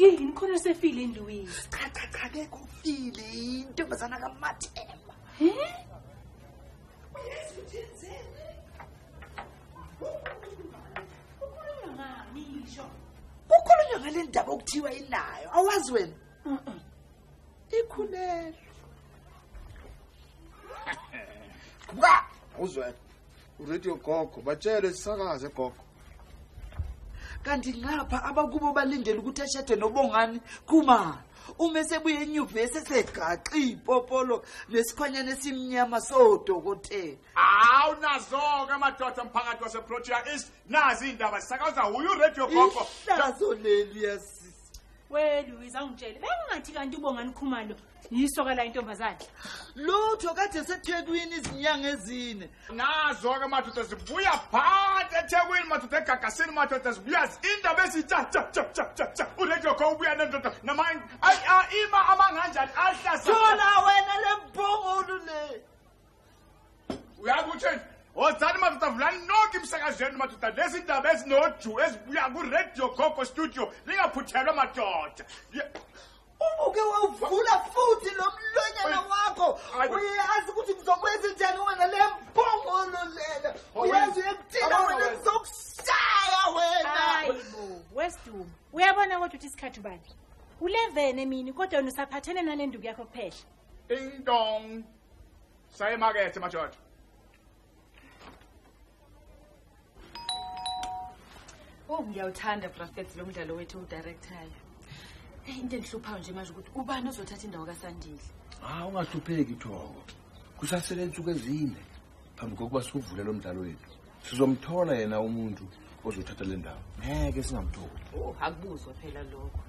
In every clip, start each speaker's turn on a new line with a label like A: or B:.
A: Yini khona usefile Louise?
B: Cha cha cha akekho ufile intombazana kaMathemba.
A: He?
B: Uyazi ukuthi yenzeni?
A: Ukhulunywa ngani ngisho?
B: Kukhulunywa ngale ndaba okuthiwa inayo. Awazi wena? Ikhulelwe.
C: Kuba uzwe. URadio Gogo batshele sisakaze gogo.
B: Kanti ngapha abakubo balindele ukuthi ashade noBongani Khumalo. Uma sebuye enyuvesi esegaxa ipopolo nesikhwanyana esimnyama sodokotela.
D: Awu nazo-ke madoda mphakathi waseProtea East, nazi iy'ndaba zisakaza uyu uRadio Gogo.
B: Ihlazo leli yasisi.
A: We Louise awungitshele, bengingathi kanti uBongani Khumalo yisoka la intombazane.
B: Lutho kade seThekwini izinyanga ezine.
D: Nazo-ke madoda zibuya phansi eThekwini madoda egagasini madoda zibuya indaba ezintsha tsha tsha tsha tsha tsha. URadio Gogo ubuya nendoda nama ima amanganjani ahlasa.
B: Thola wena lembongolo le.
D: Uyakuthini? Wozani madoda vulani nonke emsakazweni madoda lezi ndaba ezinoju ezibuya kuRadio Gogo studio ningaphuthelwa madoda.
B: Ubuke wawuvula futhi lo mlonyana wakho. Uyazi ukuthi ngizokwenza njani wena lembongolo lena. Uyazi uyekuthina wena ngizokushaya wena.
A: Hayibo, wesidumo. Uyabona kodwa ukuthi isikhathi ubani? U11 emini kodwa wena usaphathene nale nduku yakho kuphela.
D: Ding dong. Sayemakethe madoda.
E: Oh, ngiyawuthanda Prophet lo mdlalo wethu udirectayo. Hey, into engihluphayo nje manje ukuthi ubani ozothatha indawo kaSandile.
C: Ah, ungahlupheki Thoko. Kusasele insuku ezine phambi kokuba siwuvule lo mdlalo wethu. Sizomthola yena umuntu ozothatha le ndawo. Ngeke singamtholi.
E: Oh, akubuzwa phela lokho.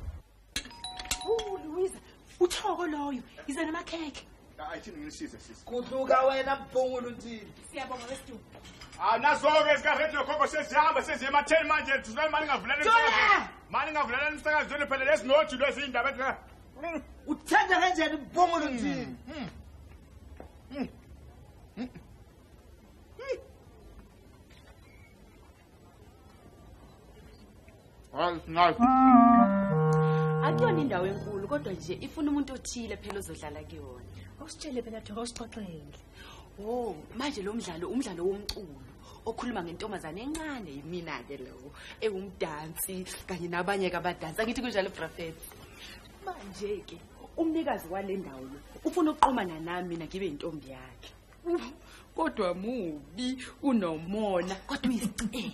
A: Oh, Louise, uThoko loyo, iza namakhekhe.
D: Ayithini ngisize sisi.
B: Kudluka wena mbongolo ntini.
A: Siyabonga wesidumo.
D: Ah, nazo-ke zikaRadio Gogo sezihamba seziye ematheni manje thuzani mani ngavulani emsakazweni. Mani ngavulani emsakazweni phela lezinoju lwezindaba ethi.
B: Uthanda kanjani mbongolo ntini?
D: Hayi, nice.
E: Akuyona indawo enkulu kodwa nje ifuna umuntu othile phela ozodlala kuyona.
A: Awusitshele phela Thoko usixoxele.
E: Oh, manje lo mdlalo umdlalo womculo okhuluma ngentombazane encane yimina ke lowo ewumdansi kanye nabanye ke abadansi angithi kunjalo Prophet. Manje ke umnikazi wale ndawo lo ufuna ukuqomana nami mina ngibe intombi yakhe. Kodwa mubi unomona kodwa uyisicebi.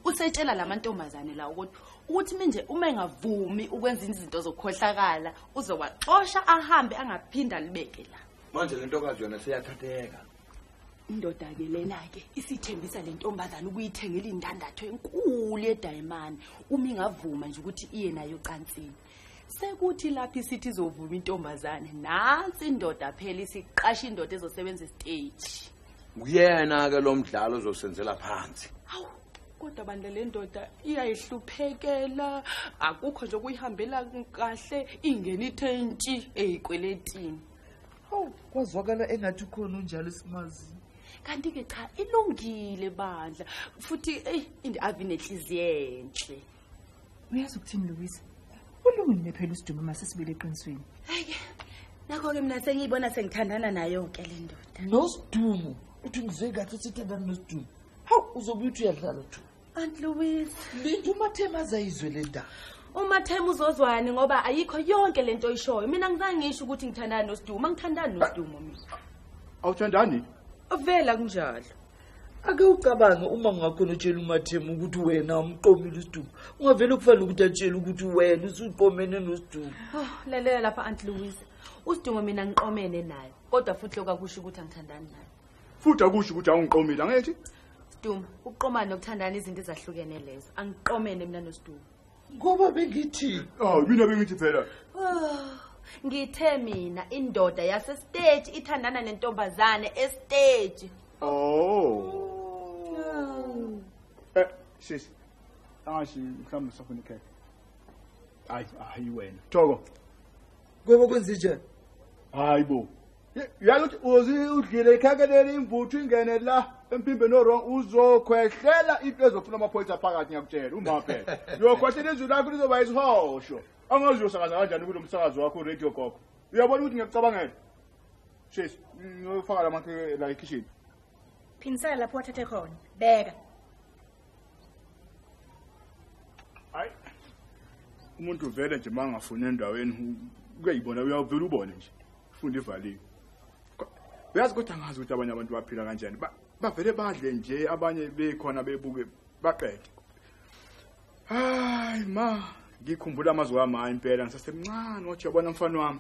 E: Usetshela lamantombazane lawo kodwa ukuthi manje uma engavumi ukwenza izinto zokukhohlakala uzowaxosha ahambe angaphinda libeke la.
C: Manje le ntokazi yona seyathatheka.
E: Indoda ke lena ke isithembisa le ntombazane ukuyithengela indandatho enkulu yedayimani uma ingavuma nje ukuthi iye nayo ocansini. Sekuthi lapha isithi izovuma intombazane nansi indoda phela isiqasha indoda ezosebenza estage.
C: Nguyena ke lo mdlalo ozosenzela phansi.
E: Hawu, kodwa bandla le ndoda iyayihluphekela akukho nje okuyihambela kahle ingena ithe ntshi eyikweletini.
B: Hawu, kwazwakala engathi ukhona unjalo simazi.
E: Kanti ke cha ilungile bandla futhi ave inenhliziyo enhle.
A: Uyazi ukuthini Louise? Ulungile phela usidumo masesibile eqinisweni.
E: Hayi, nakho ke mina sengiyibona sengithandana nayo ke le ndoda.
B: Nosidumo, uthi ngizwe kahle sithandana nosidumo. Hawu, uzobuya uthi uyadlala thu.
E: Aunt Louise,
B: Linda uMathema azayizwe le ndaba.
E: uMathema uzozwani ngoba ayikho yonke lento oyishoyo. Mina ngizange ngisho ukuthi ngithandana nosidumo, angithandani nosidumo mina.
D: Awuthandani?
E: Vela kunjalo.
B: Ake ucabange uma ungakhona utshela uMathema ukuthi wena umqomile usidumo. Ungavele kufanele ukuthi atshele ukuthi wena usuqomene nosidumo.
E: Oh, lalela lapha Aunt Louise. Usidumo mina ngiqomene naye, kodwa futhi lokho akusho ukuthi angithandani naye.
D: Futhi akusho ukuthi awungiqomile angithi?
E: Sidumo, ukuqomana nokuthandana izinto ezahlukene lezo. Angiqomene mina nosidumo.
B: Ngoba bengithi,
D: ah mina bengithi phela.
E: Ngithe mina indoda yase stage ithandana nentombazane estage.
D: Oh. Sis. Ashi mhlawumbe safuna ikhekhe. Hayi, hayi wena. Thoko.
B: Ngoba kwenze njani?
D: Hayibo. Yazi ukuthi uze udlile ikhekhe leli imvuthu ingene la. Empimbe no wrong uzokhwehlela into ezofuna amaphoyisa phakathi ngiyakutshela uma phela. Uyokhwehlela izwi lakho lizoba isihosho. Angazi uyosakaza kanjani kulo msakazo wakho radio gogo. Uyabona ukuthi ngiyacabangela. Shesi, ngiyofaka lamakhe la ekitchen.
A: Phinisela lapho wathathe khona. Beka.
D: Hayi. Umuntu vele nje mangafuna endaweni kuyayibona uyavela ubone nje. Funda ivaliwe. Uyazi kodwa angazi ukuthi abanye abantu baphila kanjani. Bavele badle nje abanye bekhona bebuke baqede. Hayi ma, ngikhumbula amazwi ami hayi impela ngisasemncane wathi uyabona mfana wami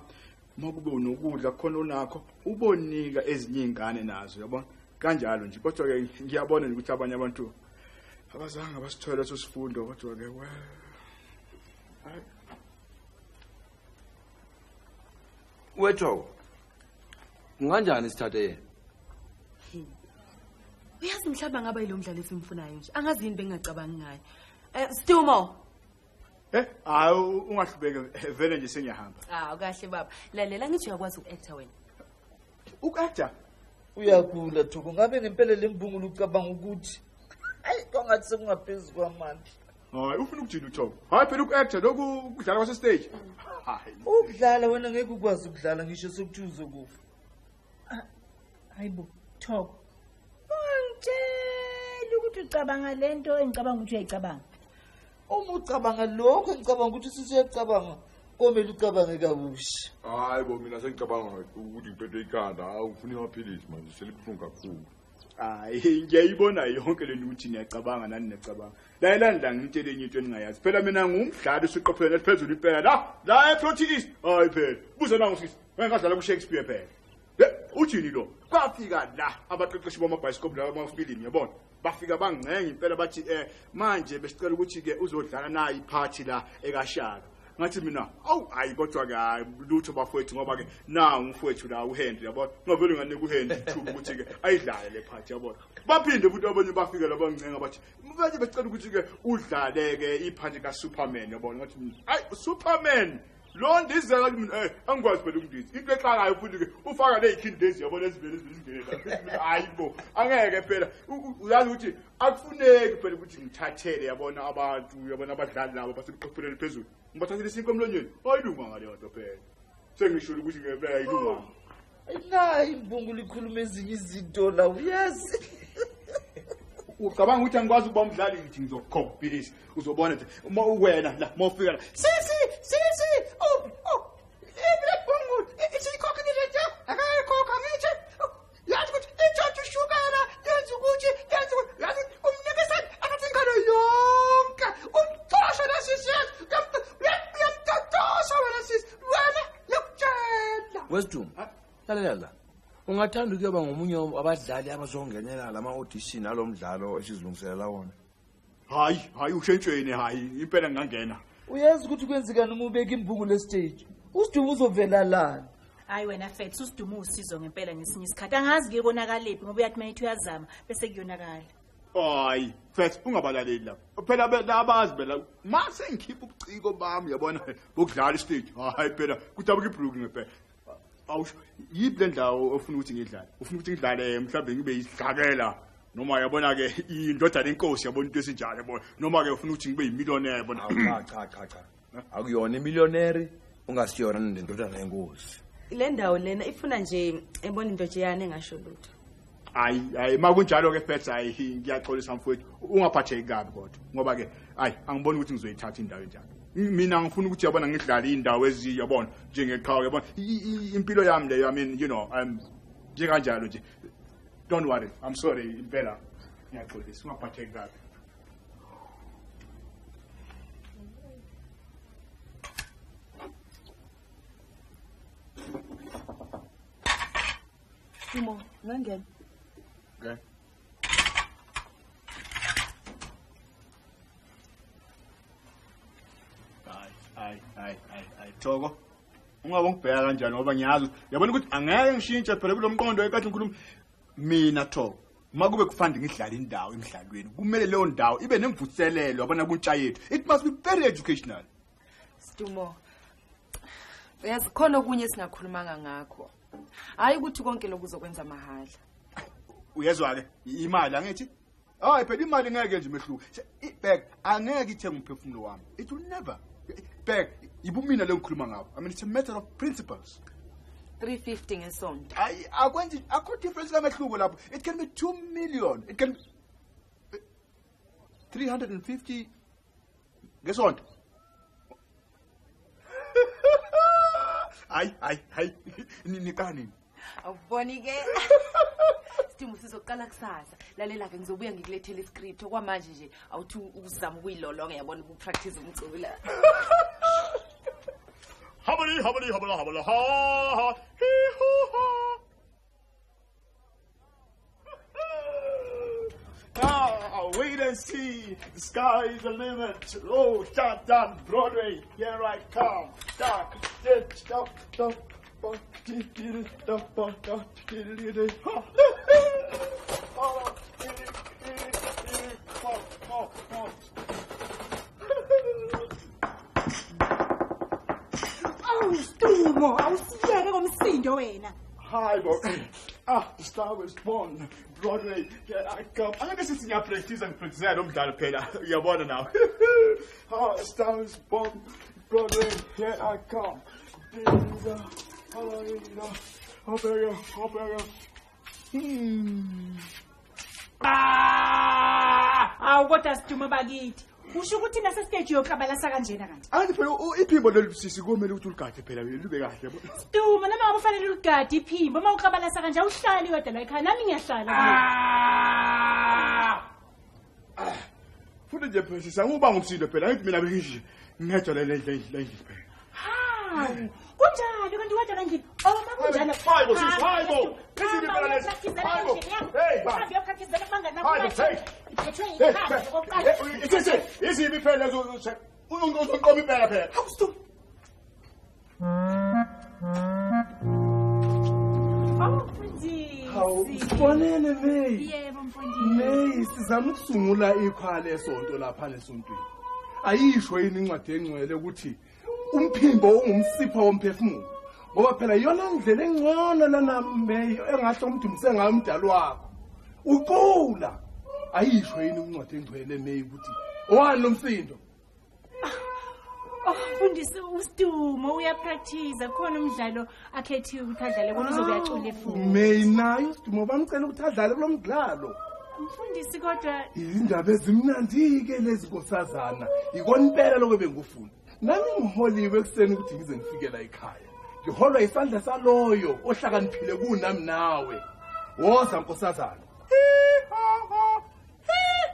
D: uma kube unokudla khona onakho ubonika ezinye izingane nazo uyabona kanjalo nje kodwa ke ngiyabona nje ukuthi abanye abantu abazange basithole leso sifundo kodwa ke well hayi
C: Wetho kunganjani sithathe yena?
E: Uyazi mhlawumbe ngaba yilo mdlalo esimfunayo nje. Angazi yini bengingacabangi ngayo. Stumo.
D: Hayi ungahlubeke vele nje sengiyahamba.
E: Ah kahle baba. Lalela ngithi uyakwazi uku-acta wena.
D: Uku-acta?
B: Uyagula Thoko ngabe ngempela lembungulu ucabanga ukuthi ayi kwangathi sekungaphezulu kwamandla.
D: Hayi ufuna ukuthini uThoko? Hayi phela uku-acta lokhu ukudlala kwase stage. Hayi.
B: Ukudlala wena ngeke ukwazi ukudlala ngisho sokuthiwa uzokufa.
A: Hayibo Thoko. Ungitshela ukuthi ucabanga lento engicabanga ukuthi uyayicabanga.
B: Uma ucabanga lokho ngicabanga ukuthi usuyacabanga komele ucabange kabusha.
C: Hayi bo mina sengicabanga ukuthi ngiphethe ikhanda, awufuni amaphilisi manje selibuhlungu kakhulu.
D: Hayi ngiyayibona yonke lento ukuthi niyacabanga nani niyacabanga. Layelani la ngitshele enye into eningayazi. Phela mina ngumdlali osuqophelele phezulu impela la eProteist. Hayi phela buza nangu sisi. Ngadlala kuShakespeare phela. Uthini lo? Kwafika la abaqeqeshi bamabhayisikobho laba amafilimu yabona. Bafika bangcenga impela bathi manje besicela ukuthi ke uzodlala nayi iphathi la ekaShaka. Ngathi mina awu hayi kodwa ke hayi lutho bafowethu ngoba ke na umfowethu la uHenry yabona. Ngavele nganika uHenry ithuba ukuthi ke ayidlale le phathi yabona. Baphinde futhi abanye bafika la bangcenga bathi manje besicela ukuthi ke udlale ke iphathi kaSuperman yabona. Ngathi mina hayi Superman lo ndizela kimi angikwazi phela ukundiza into exakayo futhi ke ufaka lezikhindi lezi yabona ezivele zingena hayibo angeke phela uyazi ukuthi akufuneki phela ukuthi ngithathele yabona abantu yabona abadlali labo baseqophelele phezulu ngibathathele isinkwa emlonyeni ayilunga ngale nto phela sengisho ukuthi ngempela ayilunga.
B: Nayi imbungulu ikhuluma ezinye izinto la uyazi.
D: Ucabanga ukuthi angikwazi ukuba umdlali ngithi ngizokukhombisa uzobona nje uma wena la mawufika la sisi sisi oh oh ibungulu isikhokha nje akayikhokha ngithi yazi ukuthi ithatha ushukela yenza ukuthi yenza yazi umnikisa akathi ingane yonke umxosha la sisi uyamtotosha wena sisi wena ngiyakutshela.
C: Wisdom lalela la. Ungathanda ukuyoba ngomunye wabadlali abazongenela lama audition alomdlalo esizilungiselela wona?
D: Hayi hayi ushentshweni hayi impela ngingangena.
B: Uyazi ukuthi kwenzekani uma ubeka imbungulu estage? Usidumo uzovela lana.
A: Hayi wena Fethu usidumo usizo ngempela ngesinye isikhathi. Angazi ke konakaliphi ngoba uyathi mayithi uyazama bese kuyonakala.
D: Hayi Fethu ungabalaleli lapho. Phela abazi phela mase ngikhipha ubuciko bami yabona bokudlala istage. Hayi phela kudabuka ibruku ngempela. Awusho yiphi le ndawo ofuna ukuthi ngidlale? Ufuna ukuthi ngidlale mhlawumbe ngibe isidlakela noma yabona ke indodana enkosi yabona into esinjalo yabona noma ke ufuna ukuthi ngibe yimillionaire yabona.
C: Cha cha cha. Akuyona imillionaire ungasiyona nendodana yenkosi.
E: Le ndawo lena ifuna nje ebona into nje yana engasho lutho.
D: Hayi hayi makunjalo ke Fethu hayi ngiyaxolisa mfowethu ungaphatheki kabi kodwa ngoba ke hayi angiboni ukuthi ngizoyithatha indawo enjalo. Mina ngifuna ukuthi yabona ngidlale indawo eziyabona njengeqhawe yabona impilo yami leyo I mean you know nje kanjalo nje. Don't worry I'm sorry impela ngiyaxolisa ungaphatheki kabi.
E: Simo, ngangena.
D: Okay. Hayi hayi hayi Thoko ungabe ngibheka kanjani ngoba ngiyazi yabona ukuthi angeke ngishintshe phela kulomqondo ekathi ngikhuluma mina Thoko uma kube kufanele ngidlale indawo emidlalweni kumele leyo ndawo ibe nemvuselelo yabona kuntsha yethu it must be very educational.
E: Sidumo uyazi khona okunye singakhulumanga ngakho. Hayi ukuthi konke lokuzokwenza mahala.
D: Uyezwa ke imali angithi? Hayi phela imali ngeke nje mehluko. Bhek angeke ithenge umphefumulo wami. It will never. Bhek ibumina le ngikhuluma ngabo. I mean it's a matter of principles.
E: 350 ngesonto.
D: Hayi akwenzi akho difference kamehluko lapho. It can be 2 million. It can be 350 ngesonto. Hayi hayi hayi nikani.
E: Awuboni ke. Sidumo sizoqala kusasa. Lalela ke ngizobuya ngikulethele iscript okwamanje nje awuthi uzama ukuyilolonga yabona ukupractice umculo.
D: Habali habali habala habala ha ha hi ho ha. Ah, wait and see. The sky is the limit. Oh, shut down Broadway. Here I come. Dark, ditch, stop, stop.
A: Oh, Sidumo, awusiyeke ngomsindo wena.
D: Hi, bo. Ah, the star was born. Broadway, here I come. Angeke sithi ngiyapractice ngipractice lo mdlalo phela. Uyabona now. Ah, the star was born. Broadway, here I come.
A: Ah, awu kodwa Sidumo bakithi. Usho ukuthi nase stage yoklabalasa kanjena kanti.
D: Angithi phela iphimbo lolu sisi kumele ukuthi uligade phela lube kahle.
A: Sidumo noma ngabe ufanele uligade iphimbo uma uklabalasa kanje awuhlali wedwa la ekhaya nami ngiyahlala.
D: Futhi nje phela sisi anguba ngumsindo phela angithi mina bengisho ngedwa le le phela.
A: Hawu, kunjani kanti wedwa la endlini? Oh, ma kunjalo.
D: Hayibo sisi, hayibo. Izini phela lezi. Hayibo. Hey, ba.
A: Uhambe uyopracticela kubangani bakho.
D: Hayibo, hey.
A: Iphethwe yikhanda okokuqala.
D: Sisi, izini phela lezo uzonqoba impela phela.
A: Hawu Sidumo. Oh, mfundisi.
F: Hawu, sibonene May.
A: Yebo mfundisi.
F: May, sizama ukusungula ikhwaya lesonto lapha lesontweni. Ayisho yini incwadi engcwele ukuthi umphimbo ungumsipha womphefumulo? Ngoba phela iyona ndlela engcono lana May engahle umdumise ngayo umdalo wakho. Ucula. Ayisho yini incwadi engcwele May ukuthi owani lo msindo?
A: Oh, mfundisi uSidumo uyapractice khona umdlalo akhethiwe ukuthi adlale kona uzobe uyacula futhi.
F: May nayo uSidumo bamcela ukuthi adlale kulo mdlalo.
A: Mfundisi kodwa
F: Izindaba ezimnandi-ke lezi nkosazana ikona impela lokho bengikufuna. Nami ngiholiwe ekuseni ukuthi ngize ngifike la ekhaya. Ngiholwa isandla saloyo ohlakaniphile kunami nawe. Woza nkosazana.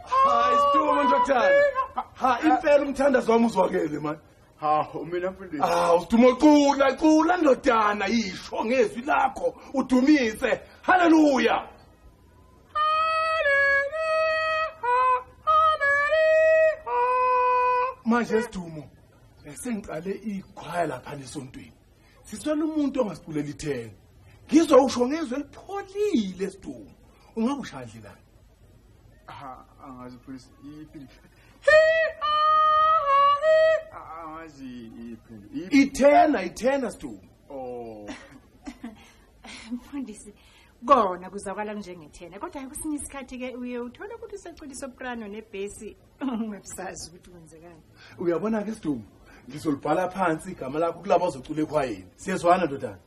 F: Hayi Sidumo ndodana. Ha impela umthandazo wami uzwakele man.
D: Hawu mina mfundisi.
F: Ah Sidumo cula cula ndodana yisho ngezwi lakho udumise. Haleluya. Manje Sidumo sengiqale ikhwaya lapha lesontweni. Siswela umuntu ongasiculela ithenge. Ngizwa usho ngezwe elipholile Sidumo. Ungabe ushadlelani?
D: Ha, angazi mfundisi iphindi. Angazi iphindi.
F: Ithena ithena Sidumo.
D: Oh.
A: Mfundisi kona kuzwakala njengethena kodwa kwesinye isikhathi ke uye uthole ukuthi usecula isoprano nebhesi ungabusazi ukuthi kwenzekani.
F: Uyabona ke Sidumo, ngizolibhala phansi igama lakho kulabo ozocula ekhwayeni. Siyezwana ndodana.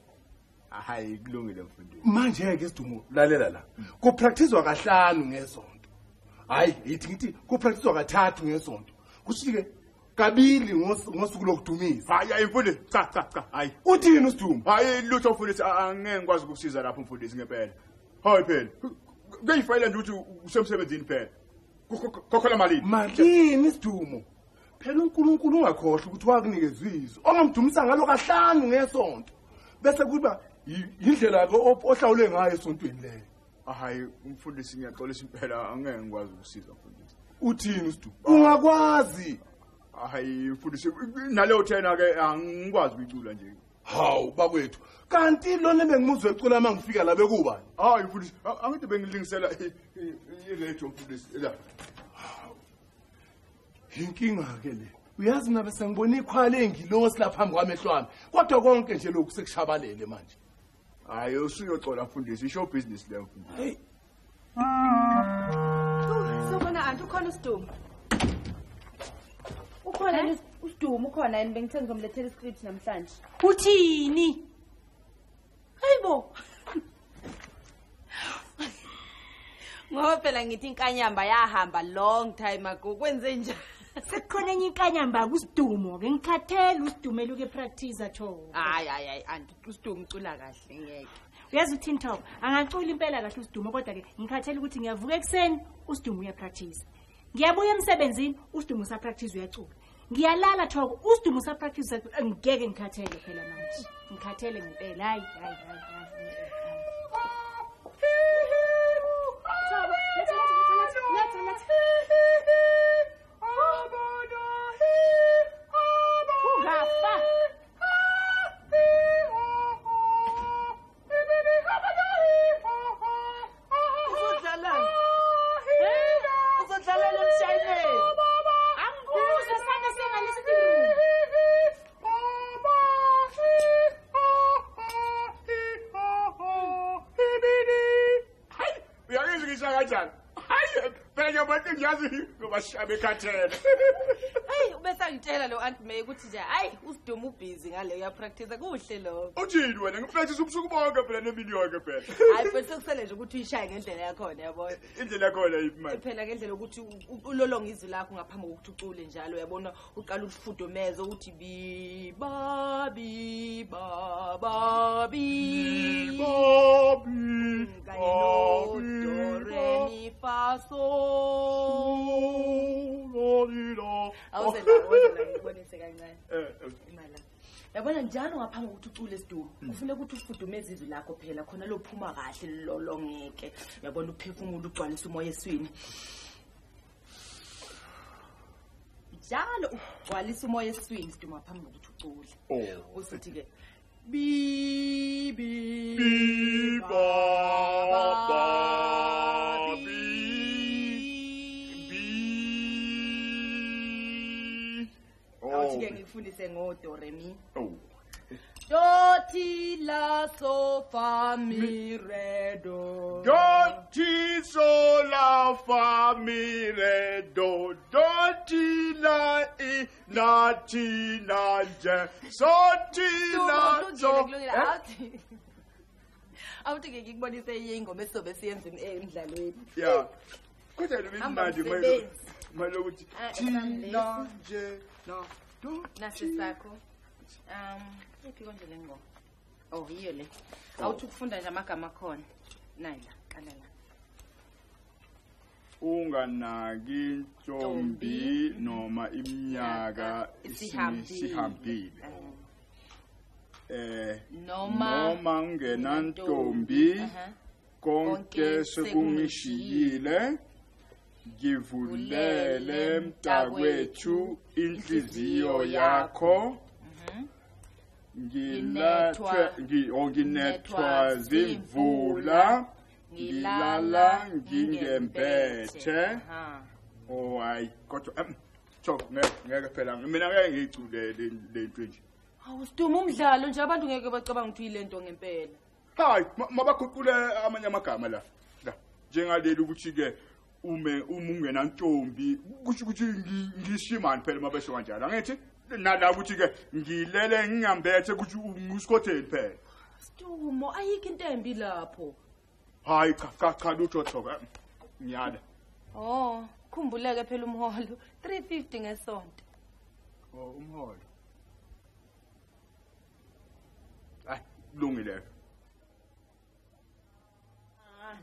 D: Hayi kulungile mfundisi.
F: Manje ke Sidumo lalela la. Kupracticewa kahlanu ngesonto. Hayi ithi ngithi kupracticewa kathathu ngesonto. Kusho ke kabili ngosuku lokudumisa.
D: Hayi hayi mfundisi, cha cha cha, hayi.
F: Uthini uSidumo?
D: Hayi lutho mfundisi, angeke ngikwazi ukukusiza lapho mfundisi ngempela. Hayi phela. Kuyifayela nje ukuthi usemsebenzini phela. Khokhola malini?
F: Malini Sidumo? Phela uNkulunkulu ungakhohlwa ukuthi wakunikeza izwi ongamdumisa ngalo kahlanu ngesonto. Bese kuba indlela ke ohlawule ngayo esontweni leyo.
D: Hayi mfundisi ngiyaxolisa impela angeke ngikwazi ukusiza mfundisi.
F: Uthini uSidumo? Ungakwazi.
D: Hayi mfundisi naleyo thena ke angikwazi ukuyicula nje.
F: Hawu bakwethu, kanti lona bengimuzwe ecula mangifika la bekubani?
D: Hayi mfundisi, angithi bengilingisela i-radio mfundisi la.
F: Inkinga ke le. Uyazi mina bese ngibona ikhwala engilosi lapha phambi kwamehlo ami. Kodwa konke nje lokhu sekushabalele manje.
D: Hayi usuyoxola mfundisi, ishow business leyo mfundisi.
F: Hey.
E: Sobona anti ukhona uSidumo. Ukhona uSidumo ukhona yini bengithe ngizomlethela iscript namhlanje.
A: Uthini?
E: Hayibo. Ngoba phela ngithi inkanyamba yahamba long time ago kwenze njani?
A: Sekukhona enye inkanyamba kuSidumo ke ngikhathele uSidumela uke practice Thoko.
E: Hayi hayi hayi anti uSidumo ucula kahle ngeke.
A: Uyazi uthini Thoko? Angacula impela kahle uSidumo kodwa ke ngikhathele ukuthi ngiyavuka ekuseni uSidumo uyapractice. Ngiyabuya emsebenzini uSidumo usapractice uyacula. Ngiyalala Thoko uSidumo usapractice ngeke ngikhathele phela manje. Ngikhathele ngempela hayi hayi hayi. Thoko, letha letha letha letha. Ungafa.
B: Uzodlalani? Uzodlalela emshayineni.
A: Angikuzwa sana sengalesi room.
D: Hayi, uyangizwa ngisho kanjani? Hayi, phela ngiyabantu ngiyazi ngoba shabe khathele.
E: Hey, ubesangitshela lo Aunt May ukuthi nje hayi uSidumo ubusy ngale uyapractice kuhle lokho.
D: Uthini wena ngipractice ubusuku bonke phela nemini yonke phela.
E: Hayi phela sekusele nje ukuthi uyishaye ngendlela yakhona yabona.
D: Indlela yakhona yiphi manje?
E: Phela ngendlela ukuthi ulolonge izwi lakho ngaphambi kokuthi ucule njalo uyabona uqala ulifudumeze uthi bi ba bi ba ba bi
D: ba bi
E: kanye no do re mi fa sol. Awuze la ngikubonise kancane. Imali. Yabona njalo ngaphambi kokuthi ucule Sidumo kufuneka ukuthi ufudumeze izwi lakho phela khona lophuma kahle lolongeke. Uyabona uphefumulo ugcwalisa umoya eswini. Njalo ugcwalisa umoya eswini Sidumo ngaphambi kokuthi ucule. Usithi ke bi bi
D: ba ba bi.
E: Awuthi ke ngikufundise ngo do re mi.
D: Oh.
E: Do ti la so fa mi re do.
D: Do ti so la fa mi re do. Do ti la i la ti la je. So ti la so.
E: Awuthi ke ngikubonise enye ingoma esizobe siyenza emidlalweni.
D: Yeah. Kodwa lo mnandi manje. Manje ukuthi ti la je la do.
E: Nasi sakho. Iphi konje le ngoma? Oh, yiyo le. Awuthi ukufunda nje amagama akhona. Nayi la, qala la.
D: Unganaki ntombi noma iminyaka isihambile. Noma ungenantombi konke sekungishiyile. Ngivulele mntakwethu inhliziyo yakho. Nginethwa zimvula ngilala ngingembethe. Oh hayi kodwa Thoko ngeke phela mina ngeke ngiyicule le nto nje.
E: Hawu Sidumo umdlalo nje abantu ngeke bacabanga ukuthi yilento ngempela.
D: Hayi mabaguqule amanye amagama la. La njengaleli ukuthi ke ume ungenantombi kusho ukuthi ngishimani phela mabesho kanjalo angithi nala ukuthi ke ngilele ngingambethe ukuthi ngusikhotheni phela.
E: Sidumo ayikho into embi lapho.
D: Hayi cha cha lutho Thoko ngiyala.
E: Oh, khumbuleke phela umholo 350 ngesonto.
D: Oh umholo. Hayi kulungile.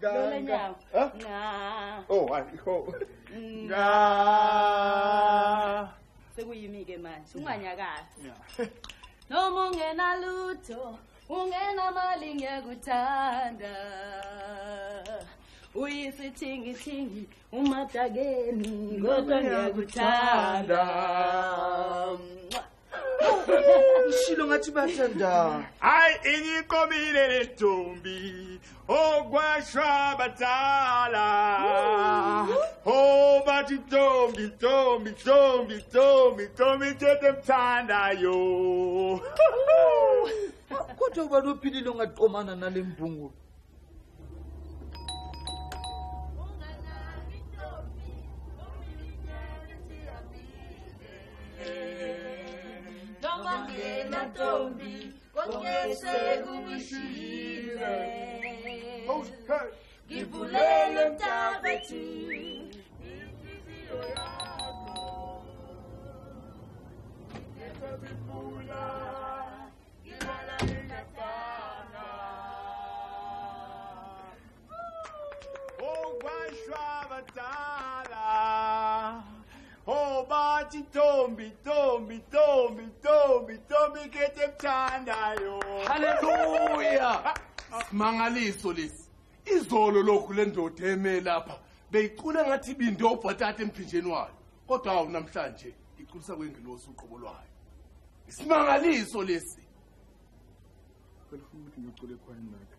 E: Lola nyawo. Nga.
D: Oh hayi ho. Nga.
E: Sekuyimi ke manje unganyakazi. Noma ungenalutho, ungenamali ngiyakuthanda. Uyisithingi-thingi umadakeni kodwa ngiyakuthanda.
B: Ishilo ngathi bathanda.
D: Hayi ingiqomile le ntombi okwashwa badala. Oh bathi ntombi ntombi ntombi ntombi ntombi tete mthandayo.
B: Kodwa ubani ophilile ongaqomana nale mbungulu?
E: Wena ntombi konke sekushiyile. Ngivulele mntakwethu inhliziyo yakho. Ngiyakubula ngilala ngingafanga.
D: Okwashwa abadala. Oh bathi ntombi ntombi ntombi ntombi ntombi kethe mthandayo.
F: Haleluya. Simangaliso lesi. Izolo lokhu le ndoda eme lapha beyicula ngathi ibinde obhatata emphinjeni wayo. Kodwa awu namhlanje iculisa kwengilosi uqobo lwayo. Isimangaliso lesi.
D: Phela ufuna ukuthi ngicule ekhwayeni lakhe.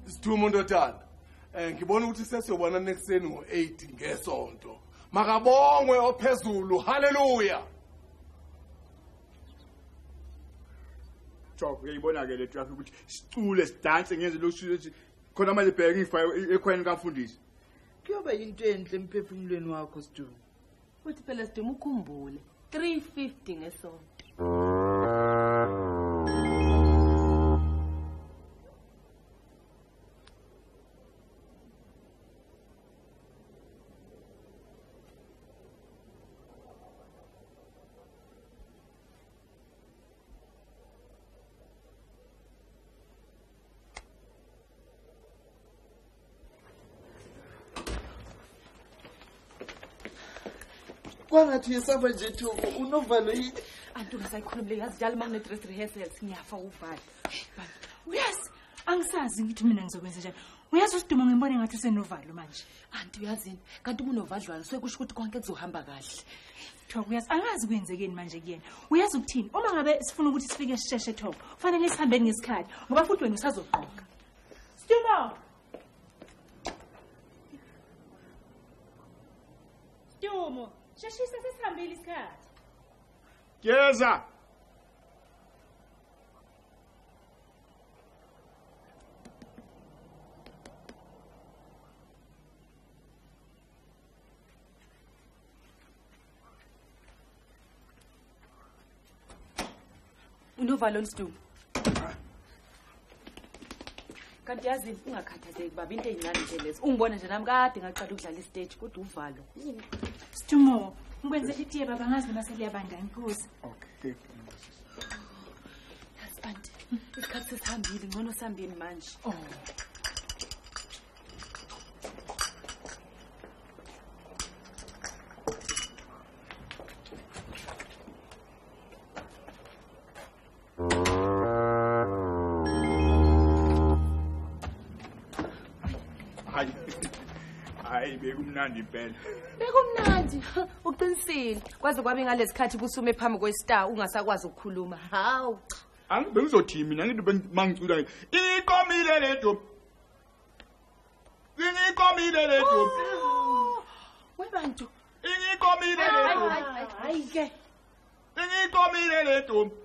F: Sithumo ndodana. Ngibona ukuthi sesiyobona nekuseni ngo-8 ngesonto. Makabongwe ophezulu. Haleluya.
D: Choko uyayibona ke le traffic ukuthi sicule sidanse ngenze lokhu khona manje bheke ngifake ekhwayeni kamfundisi.
B: Kuyoba yinto enhle emphefumulweni wakho Sidumo.
E: Futhi phela Sidumo ukhumbule 350 ngesonto.
B: Kwangathi uyesaba nje Thoko unovalo yini?
E: Antu ngisayikhulumile yazi njalo uma kune-dress rehearsals ngiyafa uvalo.
A: Uyazi angisazi ngithi mina ngizokwenza njani. Uyazi uSidumo ngimbone ngathi usenovalo manje.
E: Anti uyazini kanti uma unovadlwana suke kusho ukuthi konke kuzohamba kahle.
A: Thoko uyazi angazi kwenzekeni manje kuyena. Uyazi ukuthini uma ngabe sifuna ukuthi sifike sisheshe Thoko kufanele sihambeni ngesikhathi ngoba futhi wena usazogqoka. Sidumo! Sidumo! Sheshisa sesihambile isikhathi.
D: Geza.
E: Unovalo Sidumo. Kanti yazi ungakhathazeki baba into ezincane nje lezi. Ungibona nje nami kade ngaqala ukudlala istage kodwa uvalo.
A: Sidumo, ngikwenzela itiye baba ngazi noma seliyabanda ngiphuze.
D: Okay.
E: Yazi anti, isikhathi sesihambile ngcono sihambeni manje.
A: Oh.
D: Hayi bekumnandi impela.
E: Bekumnandi, uqinisile. Kwaze kwabe ngalesikhathi busume phambi kwestar ungasakwazi ukukhuluma. Hawu.
D: Angibengizothi mina ngithi mangicula ngithi iqomile le ntombi. Iqomile le ntombi.
E: Webantu.
D: Iqomile le ntombi.
A: Hayi ke.
D: Iqomile le ntombi.